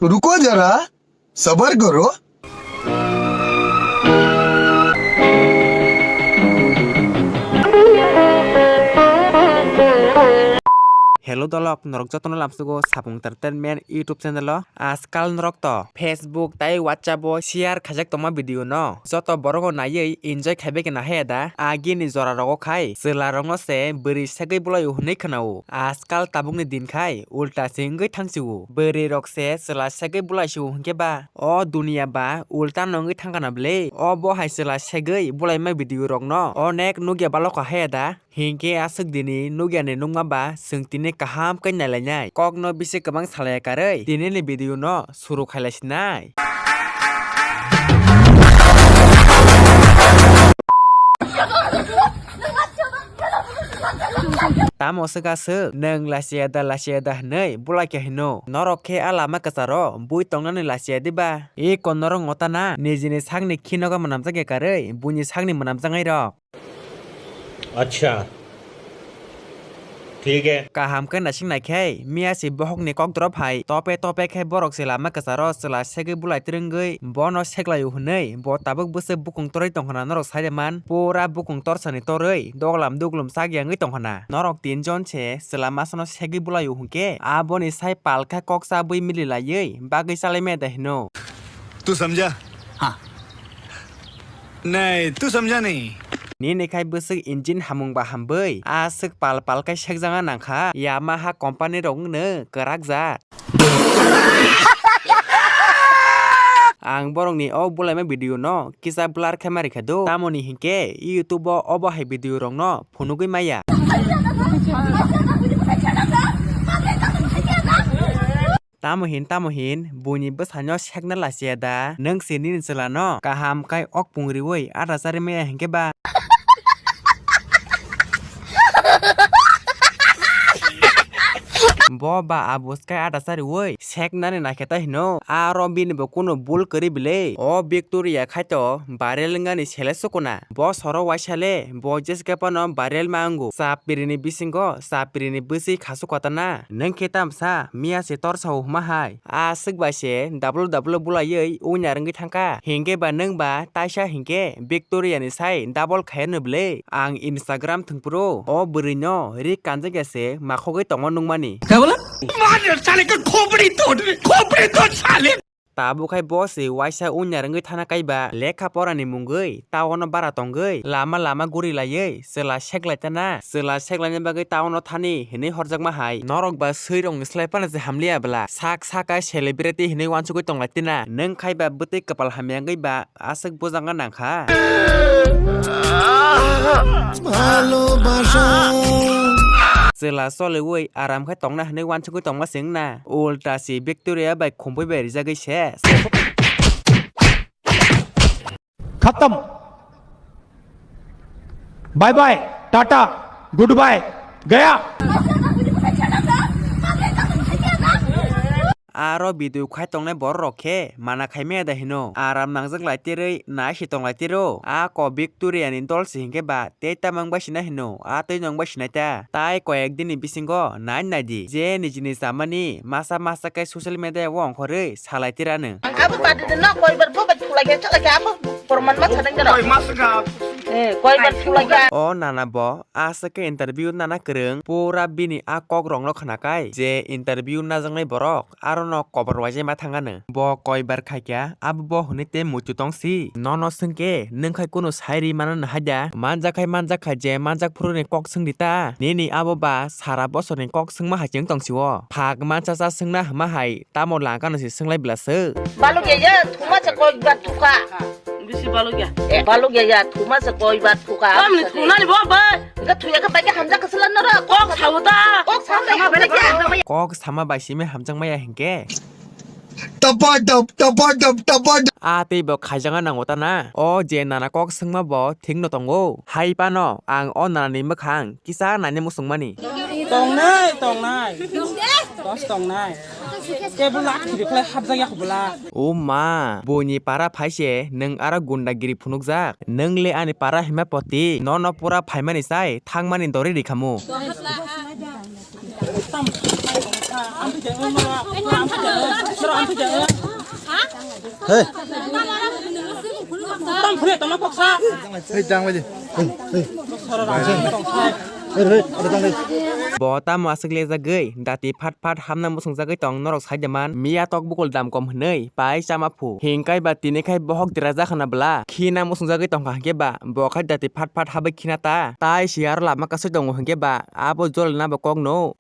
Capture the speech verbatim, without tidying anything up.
तो रुको जरा, सबर करो। Hello dolok, norok jotono lamsugo Sapung Entertainment YouTube channel o. Ajkal norok to Facebook tai WhatsApp o share khaijak tongma video no joto borok o naiwi enjoy khaibai khe nahaya da? Agini jora rogo khai chwla rokno se bwrwi segwi bwlai o hwnwi khwnao. Ajkal tabukni din khai ulta se wngwi thangsi o. Bwrwi rok se chwla segwi bwlai si o hwnkhe ba o duniya ba ulta no wngwi thangkha na bwle? O bo hai chwla segwi bwlaima video rokno onek nukya baloka haya da? Hinkhe aswk dini nukyani nukma ba chwng tini kaham khe nailainai. Kokno bisi kwbang salaiya karwi tinini video no suru khailaisinai. Tamo swk aswk nwng lachiyada lachiyada hwnwi bwlai khe hino? Norok khe a lama kwcharo bui tongnani lachiya diba? Eko norok ngota na nijini sakni khinogo mwnamjak ya karwi buini sakni mwnamjaknai rok. Acha. Thik hai. Kaham khe naising naikhai, miya se bohokni kok drop hai, tope tope khe borok se lama kwcharo chwla segwi bwlai twrwngwi bono seklai o hwnwi bo tabuk bwswk bukung torwi tongkhana norok sai de man, pura bukung torsani torwi doglam duglum chak yangwi tongkhana. Norok tinjon se chwla masano segwi bwlai o hwnkhe aboni sai palkha kok chabwi mili laiwi bagwi chalai maya da hino. तू समझा? हाँ। नहीं, तू समझा नहीं। Nini khai bwswk engine hamung ba hambwi, aswk pal pal khai sekjagna nangkha, Yamaha company rok wngno kwrak jat. Ang borokni o bwlaima video no kisa blur khe ma rikha do, tamoni hinkhe YouTube o obo hai video rok no phunugwi maya. Tamo hin, tamo hin, buini bwsano sekna lachiya da? Nwng se nini chwla no kaham khai ok pung riwi ada chari maya hinkhe ba? Bo ba abus khai ada chariwi seknani naikhe ta hino, aro bini bo kunu bul kwrwi bile. O Victoria khai to viral wngani sele sukuna. Bo soro waisa le, bo Jessica phano viral ma wngo. Chapri ni bisingo, chapri ni bwswi khasu kotana. Nwng khe tamsa, miya se torsa o huma hai. Aswk bai se double double bulaiwi uinar wngwi thangkha. Hinkhe ba nwng ba taisa hinkhe Victoria ni sai double khaino bwle. Ang Instagram thwngphuru o bwrwi no ri kanjakya se makhogwi tongma nukmani. Kya bola? मार साले का खोपड़ी तोड़, खोपड़ी तोड़ साले। Tabuk khai bo se waisa uinar wngwi thana kaiba lekha porani mungwi town o bara tongwi lama lama guri laiwi chwla seklai tana, chwla seklaina bagwi town o thani hinwi horjakma hai. Norok ba swi rokni slai phano se hamliya bwla, sak saka celebrity hinwi wansugwi tonglai tina. Nwng khai ba bwtwi kwpal hamya wngwi ba aswk bujangna nangkha. ভালোবাসা। Chwla choliwi aram khe tongna hinwi wansugwi tongma se wngna. Ulta si Victoria bai khumpui bai rijagwi ses. खत्म। Bye bye, tata, goodbye, गया। Aro video khai tongnai borok rok khe mana khai maya da hino. Aram nangjak lai terwi nai si tong lai tero. A ko Victoria ni dol si hinkhe ba tei tamang bai sina hino. A tei nong bai sinai ta. Tai koyek din ni bisingo nai nai di. Je nijini chamani masa masa khe social media o ongkhorwi salai tirano. Abo badi de no koibar bo bai thulai khe chalai khe abo porman ma thadang jero. Koi mas ga. Eh, koibar thulai khe. O nana bo aswk khe interview nana kwrwng, pura bini a kok rokno khwnakai je interview najaknai borok arono kobor waijai ma thangano. Bo koibar khaikya abo bo hwnwi tei muitu tongsi. Nono swngkhe nwng khai kunu sai ri mano no haida? Manjak khai manjak khai je manjak phuruni kok swngdi ta. Nini abo ba sara bosorni kok swngma hai chwng tongsi o. Phak mansa cha swngna hwnma hai tamo langkano se swnglaibwla swk. Balukya ya, thuma se koi ba thuka. Bisi balukya. Eh, balukya ya, thuma se koi ba thuka. Tamni thunani bo bai. Ga thuya ga bai ga hamjak ka sala nara. Kok sawo ta. Kok sawo ta. Kok sama bai simi hamjak maya hinkhe. Tapa tap, tapa tap, tapa tap. A tei bo khaijanga nango ta na. O je nana kok swngma bo thik no tongo. Hai pano ang o nana ni mwkhang kisa naini muchungmani. Tongnai, tongnai. Dos tongnai. Kebo lak khiri khlai hapjak ya khobla. O ma, boini para phaise nwng aro gundagiri phunukjak. Nwng le ani para hima poti, nono pura phaimani sai thangmani dori rikhamu. Tam Hey. Hey, jang bai di. Hey, hey. Hey, hey, ada jang, hey. Bo tamo aswk lejagwi, dati phat phat hamna muchungjagwi tong norok sai de man. Miya tok bukol dam kom hwnwi pai chama phu. Hingkai ba tini khai bohok dera jakhana bwla. Khina muchungjagwi tongkha hwnkhe ba, bo khai dati phat phat habwi khina ta. Tai si aro lama kasui tongo hwnkhe ba, abo jolna bo kokno.